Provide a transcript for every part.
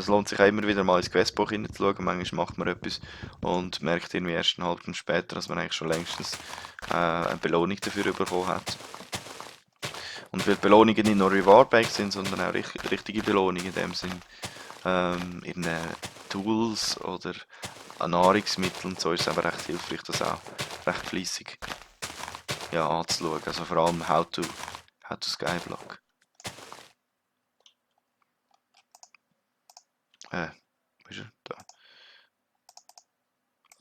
es lohnt sich auch immer wieder mal ins Questbuch hineinzuschauen. Manchmal macht man etwas und merkt irgendwie erst eine halbe Stunde später, dass man eigentlich schon längstens eine Belohnung dafür bekommen hat. Und weil Belohnungen nicht nur Reward-based sind, sondern auch richtige Belohnungen in dem Sinn, in Tools oder an Nahrungsmitteln und so, ist es aber recht hilfreich, das auch recht fleissig ja, anzuschauen. Also vor allem How to Skyblock. Wo ist er? Da.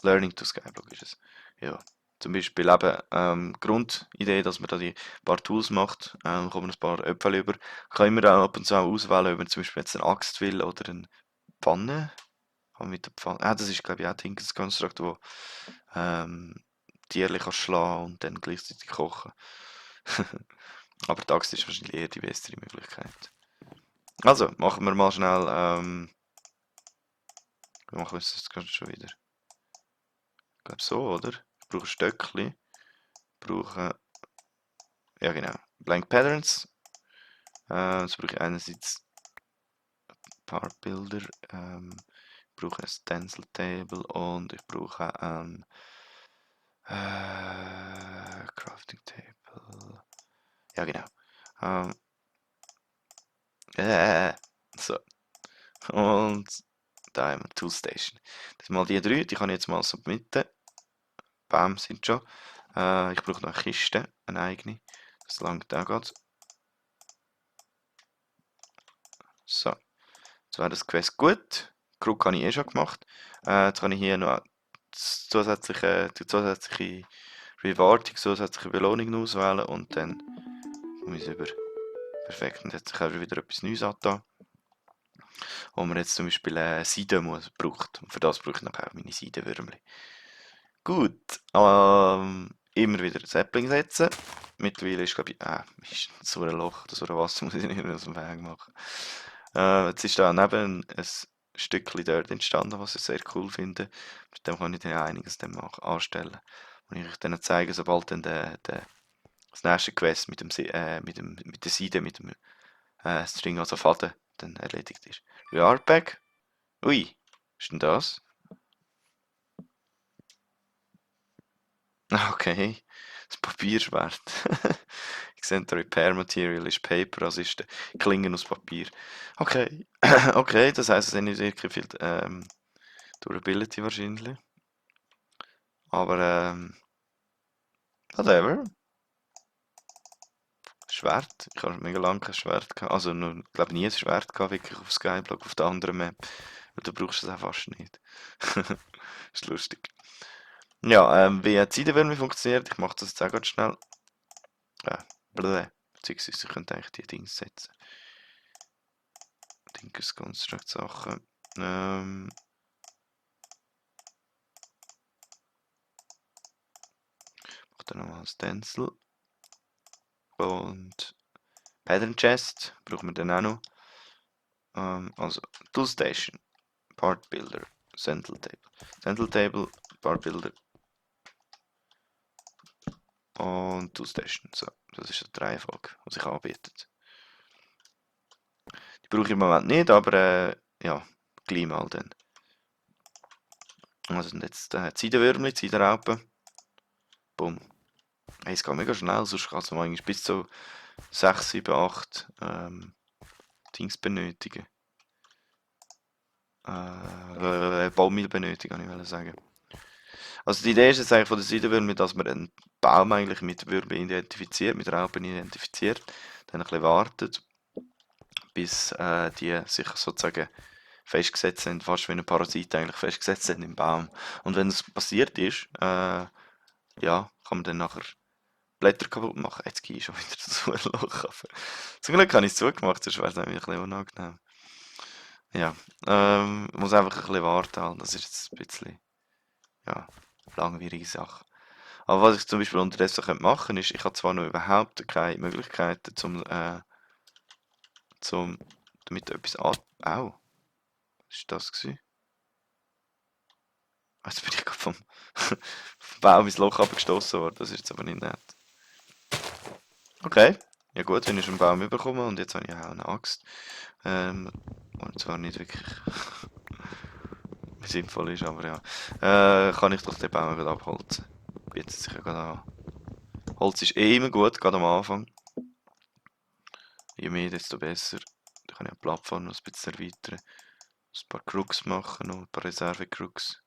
Learning to Skyblock ist es. Ja. Zum Beispiel eben Grundidee, dass man da die paar Tools macht, kommt man ein paar Äpfel über. Kann immer auch ab und zu auch auswählen, ob man zum Beispiel jetzt eine Axt will oder eine Pfanne. Kann man mit der Pfanne. Das ist glaube ich auch Tinker's Construct, wo Tierchen kannst schlagen und dann gleichzeitig kochen. Aber die Axt ist wahrscheinlich eher die bessere Möglichkeit. Also, machen wir mal schnell, wie machen wir das gerade schon wieder? Ich glaube so, oder? Ich brauche ein Stöckchen. Ich brauche, ja genau, Blank Patterns. Das brauche ich einerseits ein paar Bilder. Ich brauche ein Stencil Table und ich brauche ein Crafting Table. Ja genau. Ähm, so. Und da haben wir Tool Station. Das sind mal die drei, die kann ich jetzt mal submitten. Bam, sind schon. Ich brauche noch eine Kiste, eine eigene. Das langt auch gerade. So, jetzt wäre das Quest gut. Krug habe ich eh schon gemacht. Jetzt kann ich hier noch die zusätzliche Reward, die zusätzliche Belohnung auswählen und dann komme ich über. Perfekt, und jetzt habe ich wieder etwas Neues angetan, wo man jetzt zum Beispiel Seide braucht. Und für das brauche ich nachher auch meine Seidenwürmchen. Gut, immer wieder Sapling setzen. Mittlerweile ist, glaube ich, ist so ein Loch, so ein Wasser muss ich nicht mehr aus dem Weg machen. Jetzt ist da neben ein Stückchen dort entstanden, was ich sehr cool finde. Mit dem kann ich dann einiges dann anstellen. Und ich euch dann zeigen, sobald dann das nächste Quest mit der Seite, mit dem String, also Faden, dann erledigt ist. Reartback. Ui, was ist denn das? Okay, das Papierschwert. Ich sehe, der Repair Material ist Paper, also ist der Klingen aus Papier. Okay, okay, das heisst, es hat nicht wirklich viel Durability wahrscheinlich. Aber whatever. Schwert. Ich habe mega lange kein Schwert gehabt. Also, ich glaube nie ein Schwert gehabt, wirklich auf Skyblock, auf der anderen Map. Weil du brauchst es auch fast nicht. Ist lustig. Ja, wie die Zeitwärme funktioniert, ich mache das jetzt auch ganz schnell. Beziehungsweise ich könnte eigentlich die Dings setzen. Thinkers Construct Sachen. Mach dann nochmal ein Stencil. Und Pattern Chest brauchen wir dann auch noch. Also Tool Station, Part Builder, Central Table. Central Table, Part Builder und Tool Station. So, das ist die Reihenfolge, die sich anbietet. Die brauche ich im Moment nicht, aber ja, gleich mal dann. Also sind jetzt Zeidenwürmchen, Zeidenraupen. Bumm. Hey, es geht mega schnell, sonst kannst du manchmal bis zu 6, 7, 8 Dings benötigen. Baumil benötigen, kann ich sagen. Also die Idee ist jetzt eigentlich von der Seidenwürmchen, dass man einen Baum eigentlich mit Würmchen identifiziert, mit Raupen identifiziert, dann ein bisschen wartet, bis die sich sozusagen festgesetzt sind, fast wie ein Parasit eigentlich festgesetzt sind im Baum. Und wenn das passiert ist, ja, kann man dann nachher Blätter kaputt machen. Jetzt gehe ich schon wieder zu ein Loch. Zum Glück habe ich es zugemacht, sonst wäre es nämlich ein bisschen unangenehm. Ja, muss einfach ein bisschen warten. Halt. Das ist jetzt ein bisschen, ja, langwierige Sache. Aber was ich zum Beispiel unterdessen machen könnte, ist, ich habe zwar noch überhaupt keine Möglichkeiten, damit etwas an... Au, was ist das gewesen? Jetzt bin ich gerade vom Baum ins Loch abgestoßen worden. Das ist jetzt aber nicht nett. Okay, Ja gut, wenn ich einen Baum bekomme und jetzt habe ich auch eine Axt. Und zwar nicht wirklich sinnvoll ist, aber ja. Kann ich doch den Baum gerade abholzen. Bietet sich ja gerade an. Holz ist eh immer gut, gerade am Anfang. Je mehr, desto besser. Da kann ich die Plattform noch ein bisschen erweitern. Ein paar Crooks machen, noch ein paar Reserve-Crooks.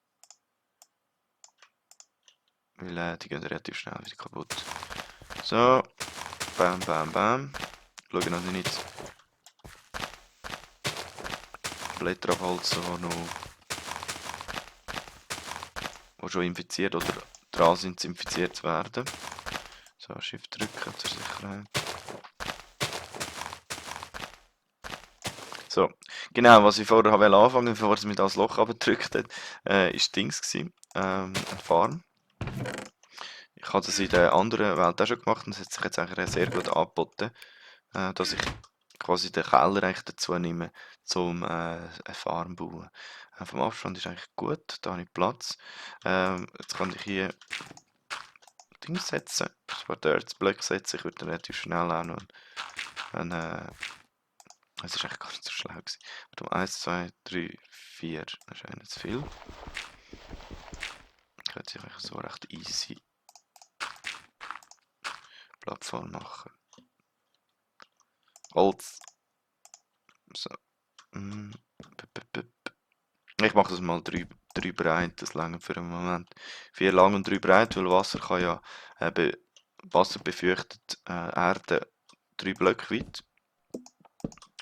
Weil die gehen relativ schnell wieder kaputt. So. Bam, bam, bam. Schauen, dass ich nicht Blätter abholzen, die schon infiziert oder dran sind, infiziert zu werden. So, Shift drücken zur Sicherheit. So, genau, was ich vorher anfangen wollte, bevor es mir das Loch abgedrückt hat, ist Dings gewesen, eine Farm. Ich habe das in der anderen Welt auch schon gemacht und es hat sich jetzt eigentlich sehr gut angeboten, dass ich quasi den Keller eigentlich dazu nehme, um eine Farm zu bauen. Vom Abstand ist eigentlich gut, da habe ich Platz. Jetzt kann ich hier Dings setzen, ein paar Dirtsblöcke setzen, ich würde relativ schnell auch noch es ist eigentlich gar nicht so schlau gewesen. Warte mal, 1, 2, 3, 4, das ist eigentlich zu viel. Ich könnte sich eigentlich so recht easy Plattform machen. Holz. So. Ich mache das mal 3 breit, das lange für einen Moment. 4 lang und 3 breit, weil Wasser kann ja Wasser befürchtet Erde 3 Blöcke weit.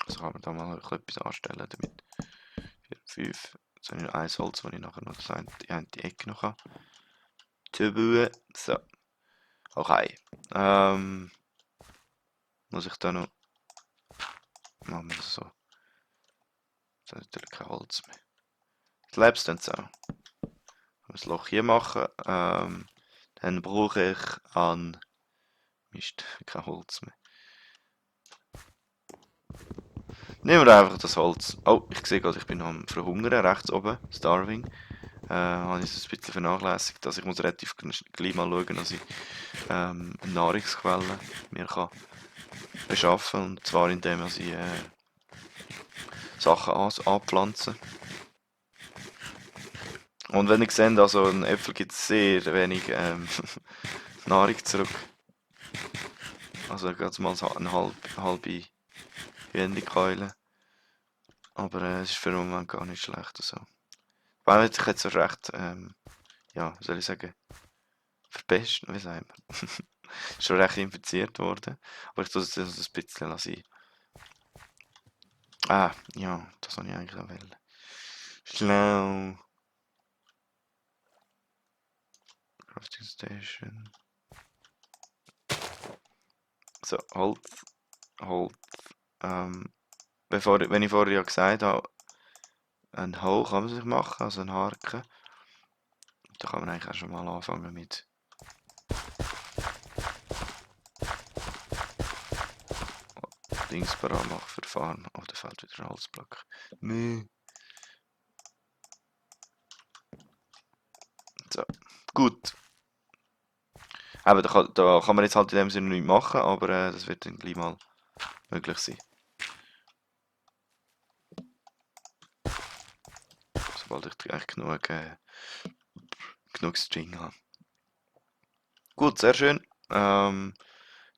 Also kann man da mal etwas anstellen damit. 4, 5. Jetzt habe ich noch ein Holz, das ich nachher noch die eine Ecke noch bauen. So. Okay. Muss ich da noch. Machen wir das so. Da ist natürlich kein Holz mehr. Das lebst dann so. Das Loch hier machen. Dann brauche ich an. Mist, kein Holz mehr. Nehmen wir einfach das Holz. Oh, ich sehe gerade, ich bin am Verhungern, rechts oben, Starving. Habe ich es ein bisschen vernachlässigt, dass ich muss relativ gleich mal schauen, dass ich Nahrungsquellen mir kann beschaffen, und zwar indem ich Sachen anpflanze. Und wenn ich sehe, also ein Äpfel gibt es sehr wenig Nahrung zurück. Also gerade mal so eine halbe Hühnerkeule. Aber es ist für den Moment gar nicht schlecht. Also. Weil hat sich jetzt so recht, ja, wie soll ich sagen, verpestet, wie sagen wir. Ist schon recht infiziert worden. Aber ich tue es ein bisschen lassen. Ah, ja, das habe ich eigentlich auch wollen. Schlau. Crafting Station. So, Holz. Holz. Wenn ich vorher ja gesagt habe, ein Hoe kann man sich machen, also ein Haken. Da kann man eigentlich auch schon mal anfangen mit. Dings parat machen für die Farm. Oh, da fällt wieder ein Holzblock. Nee. So, gut. Aber da kann man jetzt halt in dem Sinne nichts machen, aber das wird dann gleich mal möglich sein. Sobald ich eigentlich genug String habe. Gut, sehr schön.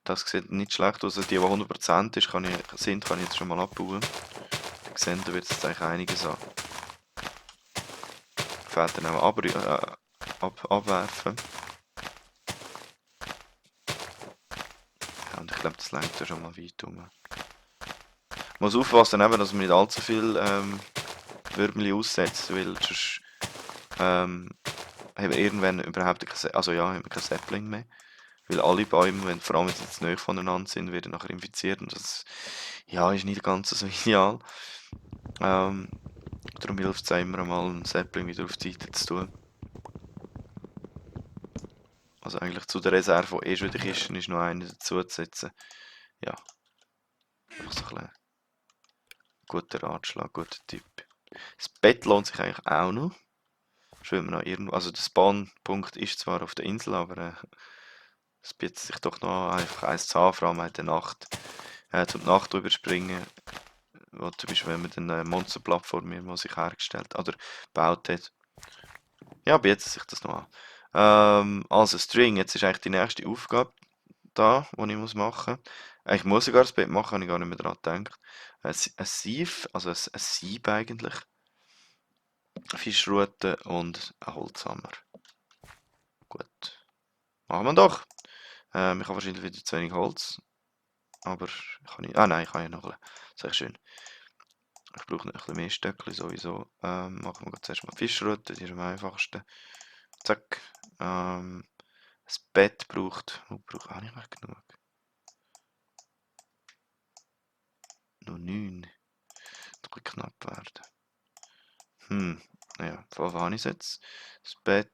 Das sieht nicht schlecht aus. Die 100% kann ich jetzt schon mal abbauen. Ihr seht, da wird es jetzt eigentlich einiges an Federn auch abwerfen. Ja, und ich glaube, das lenkt ja schon mal weit um. Ich muss aufpassen, dass man nicht allzu viel Würmli aussetzt, weil sonst haben wir irgendwann überhaupt kein Sapling mehr. Weil alle Bäume, vor allem wenn sie jetzt nahe voneinander sind, werden nachher infiziert, und das ja, ist nicht ganz so ideal. Darum hilft es immer mal, einen Sapling wieder auf die Seite zu tun. Also eigentlich zu der Reserve, die schon in der Kiste ist, noch eine dazu zu setzen. Ja, einfach so ein bisschen guter Ratschlag, guter Tipp. Das Bett lohnt sich eigentlich auch noch. Schwimmen wir noch irgendwo. Also der Spawnpunkt ist zwar auf der Insel, aber Es bietet sich doch noch einfach eins zu haben, vor allem in der Nacht. Zum Nacht überspringen, wo zum Beispiel, wenn man dann eine Monsterplattform irgendwo sich hergestellt oder gebaut hat. Ja, bietet sich das noch an. Also String, jetzt ist eigentlich die nächste Aufgabe da, die ich muss machen muss. Ich muss sogar das Bett machen, habe ich gar nicht mehr daran gedacht. Ein Sieve, also ein Sieb eigentlich, Fischrute und ein Holzhammer. Gut, machen wir doch. Ich habe wahrscheinlich wieder zu wenig Holz, aber kann ich... Ah nein, ich kann ja noch ein bisschen. Sehr schön. Ich brauche noch ein bisschen mehr Stöckchen sowieso. Machen wir zuerst mal Fischrute, die ist am einfachsten. Zack. Das Bett braucht... Oh, habe ich noch genug? Noch 9. Das könnte knapp werden. Naja, wo habe ich es jetzt? Das Bett,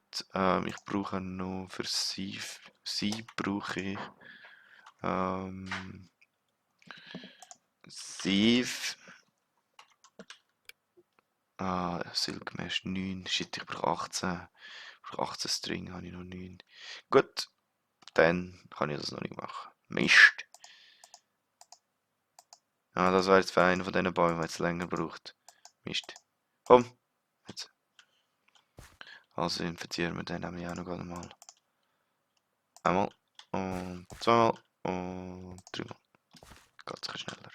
ich brauche noch für Sieb brauche ich ähm, Sieve. Silk Mesh 9. Shit, ich brauche 18. Ich brauche 18 String, habe ich noch 9. Gut, dann kann ich das noch nicht machen. Mist. Das wäre jetzt für einen von diesen Bäumen, der es länger braucht. Mist. Komm, jetzt. Also infizieren wir den nämlich auch noch einmal. Einmal und zweimal und dreimal. Geht sicher schneller.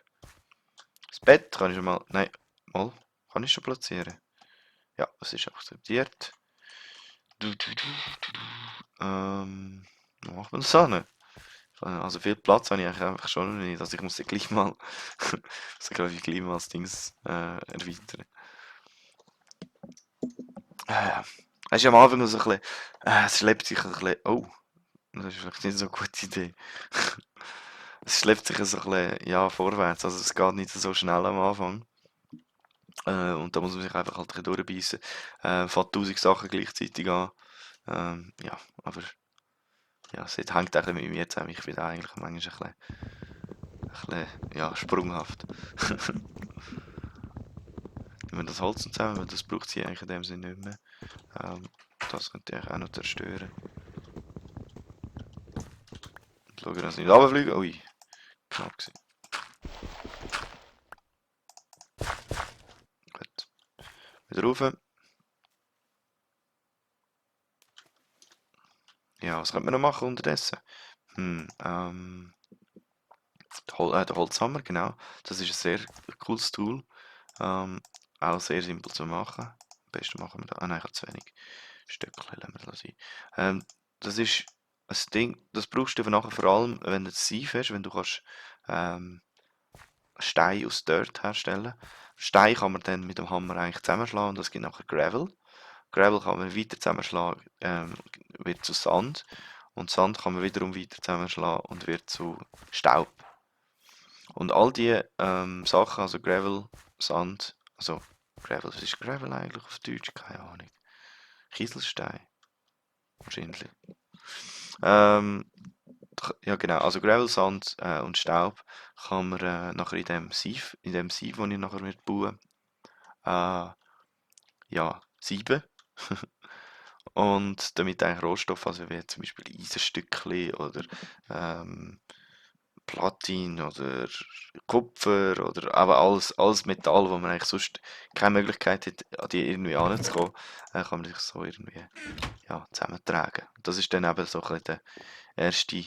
Das Bett kann ich schon mal... Nein, mal. Kann ich schon platzieren? Ja, das ist akzeptiert. Wo macht man das an? Also viel Platz habe ich eigentlich einfach schon noch nicht. Also ich muss ja gleich mal... so glaube ich gleich mal das Dings erweitern. Es ist am Anfang noch so ein bisschen... es schleppt sich ein bisschen... Oh, das ist vielleicht nicht so eine gute Idee. Es schleppt sich so ein bisschen, ja, vorwärts. Also es geht nicht so schnell am Anfang. Und da muss man sich einfach halt ein bisschen durchbeissen. Fängt 1000 Sachen gleichzeitig an. Ja, aber ja, es hängt auch ein bisschen mit mir zusammen. Ich bin da eigentlich manchmal ein bisschen ja, sprunghaft. Wenn das Holz zusammen, weil das braucht sie eigentlich in dem Sinne nicht mehr. Das könnte ich auch noch zerstören. Und schauen, dass ich nicht runterfliege. Ui, knapp gewesen. Gut. Wieder rauf. Ja, was könnte man noch machen unterdessen? Der Holzhammer, genau. Das ist ein sehr cooles Tool. Auch sehr simpel zu machen. Am besten machen wir da. Ah nein, ich habe zu wenig Stöckchen, lassen wir das sein. Das ist ein Ding, das brauchst du nachher vor allem, wenn du ein Sieve hast, wenn du kannst Steine aus Dirt herstellen. Stein kann man dann mit dem Hammer eigentlich zusammenschlagen und das gibt nachher Gravel. Gravel kann man weiter zusammenschlagen, wird zu Sand. Und Sand kann man wiederum weiter zusammenschlagen und wird zu Staub. Und all die Sachen, also Gravel, Sand, also Gravel, was ist Gravel eigentlich auf Deutsch? Keine Ahnung. Kieselstein, wahrscheinlich. Ähm, ja genau, also Gravel, Sand und Staub kann man nachher in dem Sieve, den ich nachher wird bauen, ja, sieben. Und damit eigentlich Rohstoffe, also wie zum Beispiel Eisenstückchen oder ähm, Platin oder Kupfer oder aber alles Metall, wo man eigentlich sonst keine Möglichkeit hat, an die irgendwie anzukommen, kann man sich so irgendwie ja, zusammentragen. Das ist dann eben so ein bisschen der erste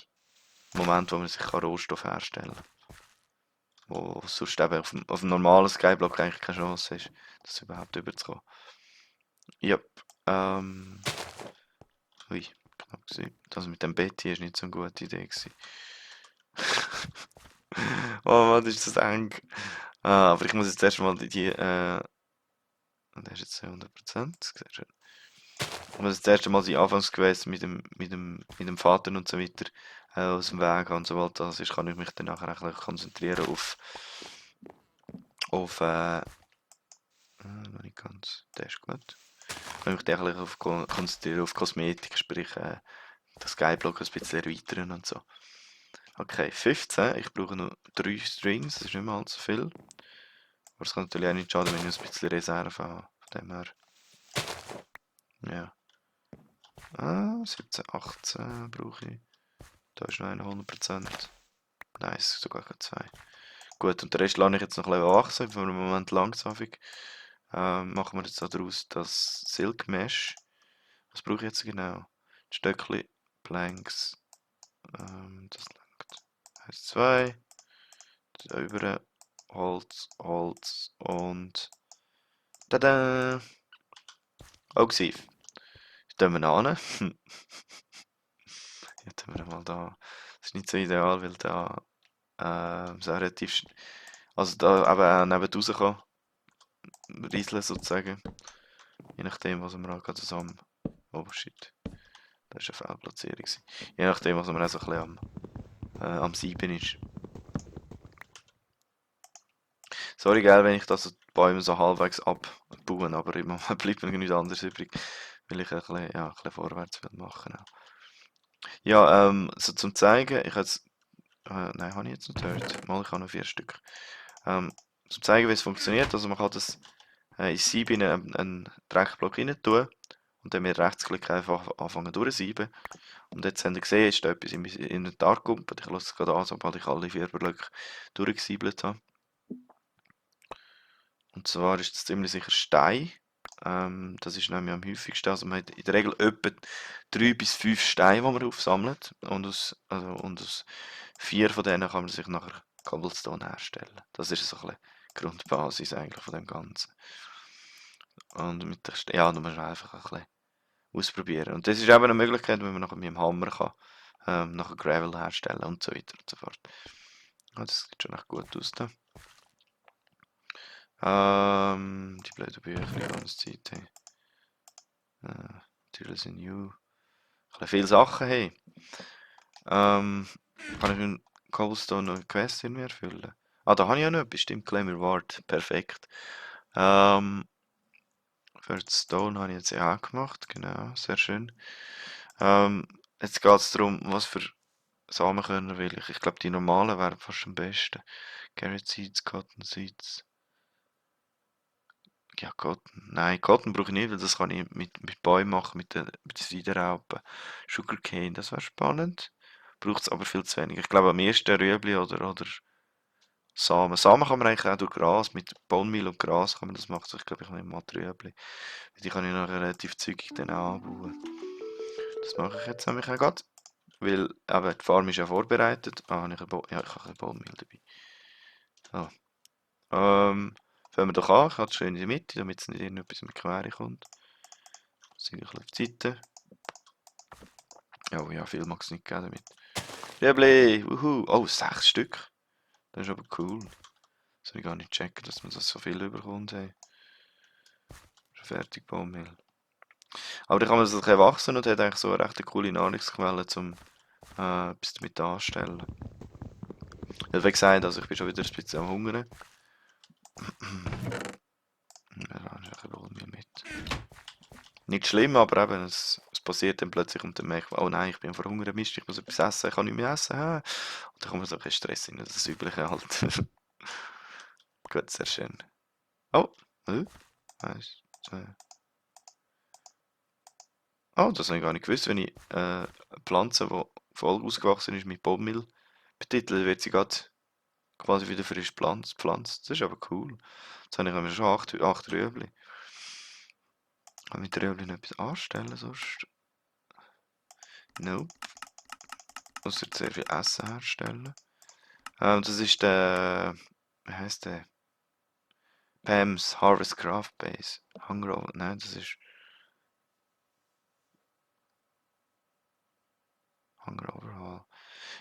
Moment, wo man sich Rohstoff herstellen kann. Wo sonst eben auf dem normalen Skyblock eigentlich keine Chance ist, das überhaupt überzukommen. Ja, ui, knapp gewesen. Das mit dem Bett hier ist nicht so eine gute Idee gewesen. Oh Mann, ist das eng. Aber ich muss jetzt erstmal und der ist jetzt 200%, sehr schön. Ich muss jetzt erst einmal die Anfangsquest mit dem Vater und so weiter aus dem Weg haben. Und sobald das ist, kann ich mich dann nachher eigentlich konzentrieren auf noch nicht ganz, der ist gut. Kann ich mich dann eigentlich konzentrieren auf Kosmetik, sprich das Skyblock ein bisschen erweitern und so. Okay, 15. Ich brauche noch 3 Strings, das ist nicht mehr allzu viel. Aber es kann natürlich auch nicht schaden, wenn ich ein bisschen Reserve habe. Von dem her. Ja. 17, 18 brauche ich. Da ist noch einer 100%. Nice, sogar gerade 2. Gut, und den Rest lasse ich jetzt noch ein bisschen wachsen, für den Moment langsam. Machen wir jetzt daraus das Silk Mesh. Was brauche ich jetzt genau? Stöckli, Planks, das langt. 1, 2, da über Holz, Holz und tada! Oxiv. Jetzt tun wir an. Jetzt tun wir mal da. Das ist nicht so ideal, weil da so relativ also da eben neben raus kann rieseln sozusagen. Je nachdem, was wir halt gerade zusammen. Oh shit, das war eine Fehlplatzierung gewesen. Je nachdem, was man auch so ein bisschen am Sieben ist. Sorry, gell, wenn ich das die Bäume so halbwegs abbaue, aber im Moment bleibt mir nichts anderes übrig, weil ich ein bisschen, ja, ein bisschen vorwärts will machen. Ja, so zum Zeigen, ich habe jetzt, nein, habe ich jetzt nicht gehört. Mal, ich habe noch 4 Stück. Zum Zeigen, wie es funktioniert, also man kann das ins Sieben einen Dreckblock rein tun und dann mit Rechtsklick einfach anfangen durchsieben. Und jetzt habt ihr gesehen, ist da etwas in mein Inventar gekommen. Ich lasse es gerade an, sobald ich alle 4 Blöcke durchgesiebelt habe. Und zwar ist das ziemlich sicher Stein. Das ist nämlich am häufigsten. Also man hat in der Regel etwa 3 bis 5 Steine, die man aufsammelt. Und aus 4 von denen kann man sich nachher Cobblestone herstellen. Das ist so ein bisschen die Grundbasis eigentlich von dem Ganzen. Und mit der ja, da muss man einfach ein bisschen ausprobieren. Und das ist eben eine Möglichkeit, wenn man nachher mit dem Hammer kann, nachher Gravel herstellen und so weiter und so fort. Ja, das sieht schon echt gut aus da. Die blöden Bücher die ganze Zeit. Hey. Tools in You. Ein bisschen viele Sachen, hey. Kann ich in Cobblestone noch eine Quest in mir erfüllen? Ah, da habe ich ja noch etwas, stimmt, Claim Reward. Perfekt. First Stone habe ich jetzt ja auch gemacht, genau, sehr schön. Jetzt geht es darum, was für Samenkörner will ich. Ich glaube, die normalen wären fast am besten. Carrot Seeds, Cotton Seeds. Ja, Cotton. Nein, Cotton brauche ich nicht, weil das kann ich mit Bäumen machen, mit den Siderraupen. Sugarcane, das wäre spannend. Braucht es aber viel zu wenig. Ich glaube, am ehesten Rüebli oder Samen. Samen kann man eigentlich auch durch Gras, mit Bohnenmehl und Gras kann man das machen. So, ich glaube, ich nehme mal die Rüebli. Die kann ich noch relativ zügig dann auch anbauen. Das mache ich jetzt nämlich auch gerade. Weil eben die Farm ist ja vorbereitet. Ah, habe ich ja, ich habe ein Bohnenmehl dabei. So. Fangen wir doch an. Ich habe es schön in die Mitte, damit es nicht irgendetwas mit Quere kommt. Sind ich auf die Seite. Oh ja, viel mag es nicht geben damit. Rüebli, wuhu. Oh, 6 Stück. Das ist aber cool. Das habe ich gar nicht checken, dass man das so viel überkommt. Hey. Schon fertig Bohnenmehl. Aber dann kann man das ein bisschen wachsen und hat eigentlich so eine recht coole Nahrungsquelle, um etwas damit anzustellen. Wie gesagt, also ich bin schon wieder ein bisschen am Hungern. Ja, da ist ein bisschen Bohnenmehl mit. Nicht schlimm, aber eben, es passiert dann plötzlich und dann merkt man, oh nein, ich bin verhungert, Mist, ich muss etwas essen, ich kann nicht mehr essen. Und dann kommt so ein bisschen Stress rein, das Übliche halt. Gut, sehr schön. Oh, 1, 2. Oh, das habe ich gar nicht gewusst, wenn ich eine Pflanze, die voll ausgewachsen ist, mit Bohnenmehl betitle, wird sie gerade quasi wieder frisch gepflanzt. Das ist aber cool. Jetzt habe ich schon 8 Rüebli. Kann ich mit Rüebli noch etwas anstellen sonst? Nope. Muss jetzt sehr viel Essen herstellen. Das ist der, wie heißt der? Pam's Harvest Craft Base. Hunger, nein, das ist Hunger Overhaul.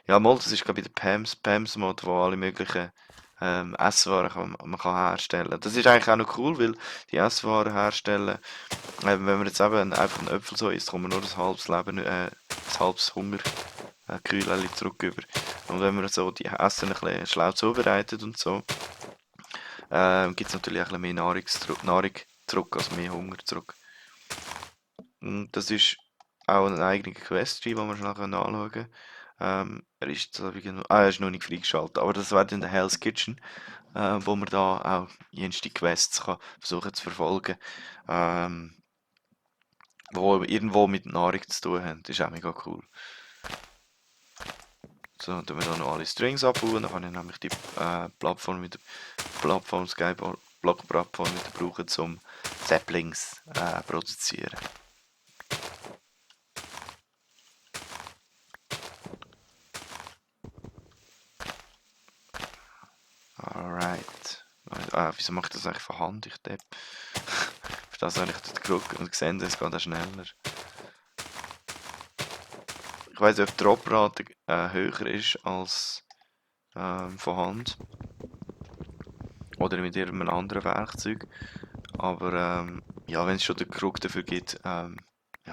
Ja, mal, das ist glaube ich der Pam's Mod, wo alle möglichen Esswaren man kann herstellen. Das ist eigentlich auch noch cool, weil die Esswaren herstellen, wenn man jetzt eben einfach einen Äpfel so isst, kommt man nur das halbes Leben, das halbes Hunger Kühleli zurück über. Und wenn man so die Essen ein bisschen schlau zubereitet und so, gibt es natürlich auch ein bisschen mehr Nahrung zurück, also mehr Hunger zurück. Und das ist auch ein eigener Quest-Tree, den wir schon nachschauen können. Er ist, er ist noch nicht freigeschaltet, aber das wäre dann der Hell's Kitchen, wo man da auch jenste Quests kann versuchen zu verfolgen, ähm, wo irgendwo mit Nahrung zu tun haben. Das ist auch mega cool. So, dann tun wir hier noch alle Strings abbauen, dann kann ich nämlich die Plattform Blockplattform wieder brauchen, um Saplings produzieren. Alright. Wieso mache ich das eigentlich von Hand? Ich depp. Für das habe ich dort gedrückt und gesehen, es geht auch schneller. Ich weiss nicht, ob die Droprate höher ist als von Hand. Oder mit irgendeinem anderen Werkzeug. Aber ja, wenn es schon den Krug dafür gibt, ja,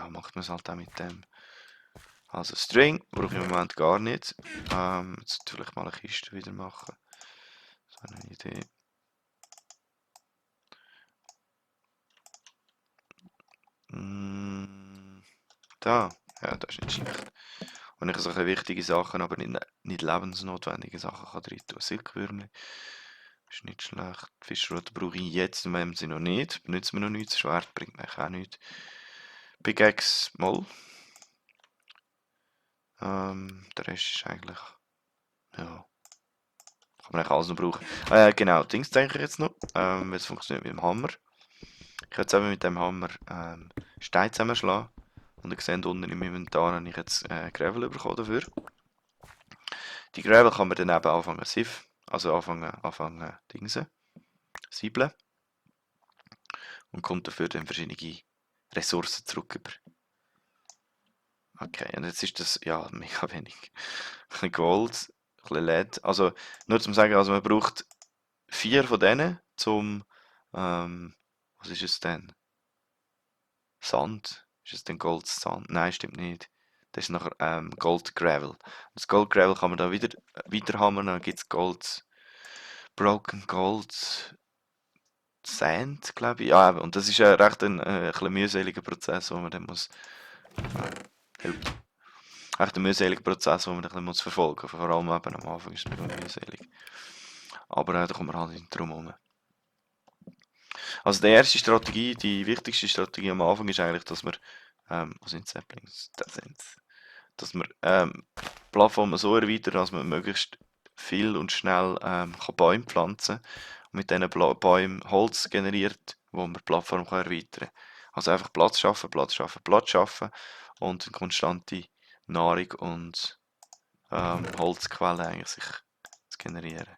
macht man es halt auch mit dem. Also String brauche ich im Moment gar nicht. Jetzt vielleicht mal eine Kiste wieder machen. So eine Idee. Da. Ja, das ist nicht schlecht. Und ich solche wichtige Sachen, aber nicht lebensnotwendige Sachen kann rein tun. Silkwürmli ist nicht schlecht. Fischrute brauche ich jetzt in meinem Sinne noch nicht. Benutzt mir noch nichts. Schwert bringt mir auch nichts. Pickaxe, Moll. Der Rest ist eigentlich, ja, kann man eigentlich alles noch brauchen. Genau, Dings denke ich jetzt noch. Es funktioniert mit dem Hammer. Ich werde jetzt eben mit dem Hammer Steine zusammenschlagen. Und ihr seht unten im Inventar habe ich jetzt Gravel bekommen dafür. Die Gravel kann man dann eben anfangen also anfangen Dingsen, siebeln. Und kommt dafür dann verschiedene Ressourcen zurück über. Okay, und jetzt ist das, ja, mega wenig. Ein bisschen Gold, ein bisschen LED. Also, nur zum sagen, also man braucht 4 von denen zum, was ist es denn? Sand? Ist es denn Gold Sand? Nein, stimmt nicht. Das ist nachher Gold Gravel. Das Gold Gravel kann man da weiter hammern, dann gibt es Gold, Broken Gold Sand, glaube ich. Ja, eben, und das ist recht ein bisschen mühseliger Prozess, wo man dann muss, help, echt ein mühseliger Prozess, wo man dann ein bisschen muss verfolgen muss. Vor allem eben am Anfang ist es mega mühselig. Aber da kommt man halt nicht drum herum. Also die erste Strategie, die wichtigste Strategie am Anfang ist eigentlich, dass wir, wo sind die Saplings? Da sind dass wir Plattformen so erweitern, dass man möglichst viel und schnell kann Bäume pflanzen kann und mit diesen Bäumen Holz generiert, wo man die Plattform kann erweitern kann. Also einfach Platz schaffen, Platz schaffen, Platz schaffen und eine konstante Nahrung und Holzquelle eigentlich sich zu generieren.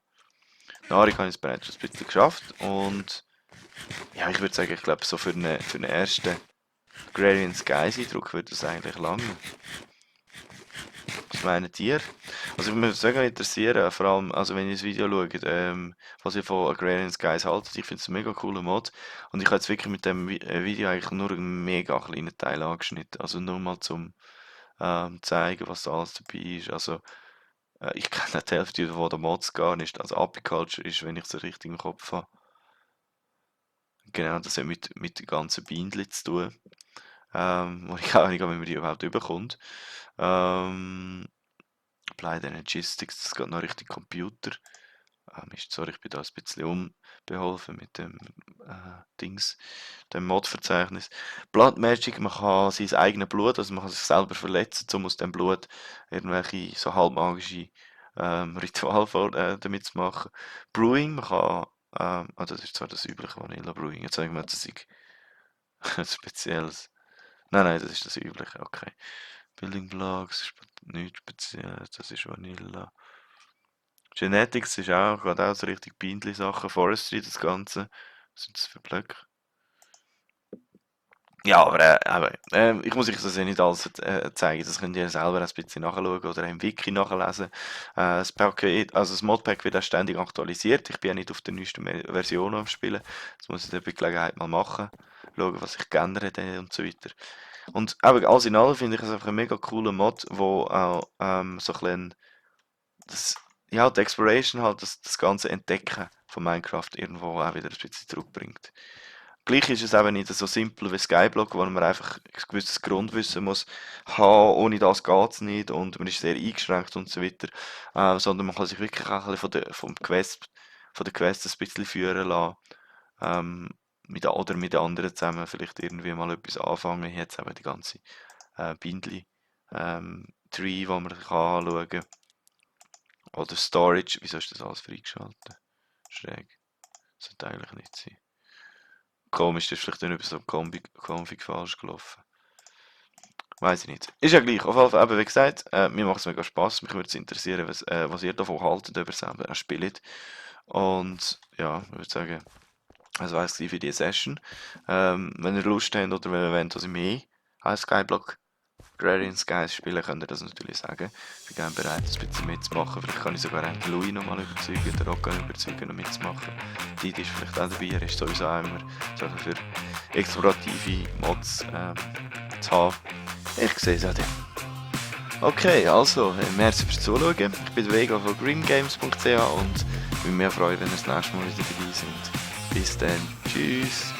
Nahrung habe ich bereits schon ein bisschen geschafft und ja, ich würde sagen, ich glaube, so für einen ersten Agrarian Skies Eindruck würde das eigentlich lange. Was meinen ihr? Also ich würde mich mega interessieren, vor allem, also wenn ihr das Video schaut, was ihr von Agrarian Skies haltet. Ich finde es ein mega cooler Mod und ich habe jetzt wirklich mit dem Video eigentlich nur einen mega kleinen Teil angeschnitten. Also nur mal zum zeigen, was da alles dabei ist. Also ich kenne die Hälfte von den Mods gar nicht. Also Apiculture ist, wenn ich es richtig im Kopf habe. Genau, das hat mit den ganzen Bienen zu tun. Wo ich auch nicht, wie man die überhaupt überkommt. Ähm, Applied Energistics, das geht noch richtig Computer. Sorry, ich bin da ein bisschen unbeholfen mit dem Dings, dem Mod-Verzeichnis. Blood Magic, man kann sein eigenes Blut, also man kann sich selber verletzen, um aus dem Blut irgendwelche so halbmagische Rituale damit zu machen. Brewing, man kann, das ist zwar das übliche Vanilla Brewing, jetzt sagen wir, das ist ein spezielles. Nein, das ist das übliche, okay. Building Blocks, nichts Spezielles, das ist Vanilla. Genetics ist auch, gerade auch so richtig peinliche Sachen. Forestry, das Ganze. Was sind das für Blöcke? Ja, aber ich muss euch das ja nicht alles zeigen. Das könnt ihr selber ein bisschen nachschauen oder im Wiki nachlesen. Das Paket, also das Modpack wird auch ständig aktualisiert. Ich bin ja nicht auf der neuesten Version am Spielen. Das muss ich dann bei Gelegenheit mal machen. Schauen, was sich geändert hat und so weiter. Und aber alles in allem finde ich es einfach ein mega cooler Mod, wo auch so ein bisschen das, ja, die Exploration halt, das ganze Entdecken von Minecraft irgendwo auch wieder ein bisschen zurückbringt. Gleich ist es eben nicht so simpel wie Skyblock, wo man einfach ein gewisses Grundwissen muss haben, ohne das geht es nicht und man ist sehr eingeschränkt und so weiter, sondern man kann sich wirklich auch ein bisschen von der Quest ein bisschen führen lassen, oder mit anderen zusammen vielleicht irgendwie mal etwas anfangen. Jetzt eben die ganze Bindli Tree, wo man kann anschauen kann. Oder Storage. Wieso ist das alles freigeschaltet? Schräg. Sollte eigentlich nicht sein. Komisch, das ist vielleicht dann über so ein Config falsch gelaufen. Weiß ich nicht. Ist ja gleich. Auf jeden Fall, eben, wie gesagt, mir macht es mega Spass. Mich würde es interessieren, was ihr davon haltet, ob ihr selber spielt. Und ja, ich würde sagen, das war es für diese Session. Wenn ihr Lust habt oder wenn ihr wollt, dass ich mehr als Skyblock Agrarian Skies spielen, könnt ihr das natürlich sagen. Ich bin gerne bereit, ein bisschen mitzumachen. Vielleicht kann ich sogar den Louis nochmal überzeugen, den Rocco überzeugen, noch mitzumachen. Die ist vielleicht auch dabei, er ist sowieso auch immer Sachen für explorative Mods zu haben. Ich sehe es auch dann. Okay, also, merci fürs Zuschauen. Ich bin der Vega von greengames.ch und würde mich freuen, wenn ihr das nächste Mal wieder dabei seid. Bis dann, tschüss!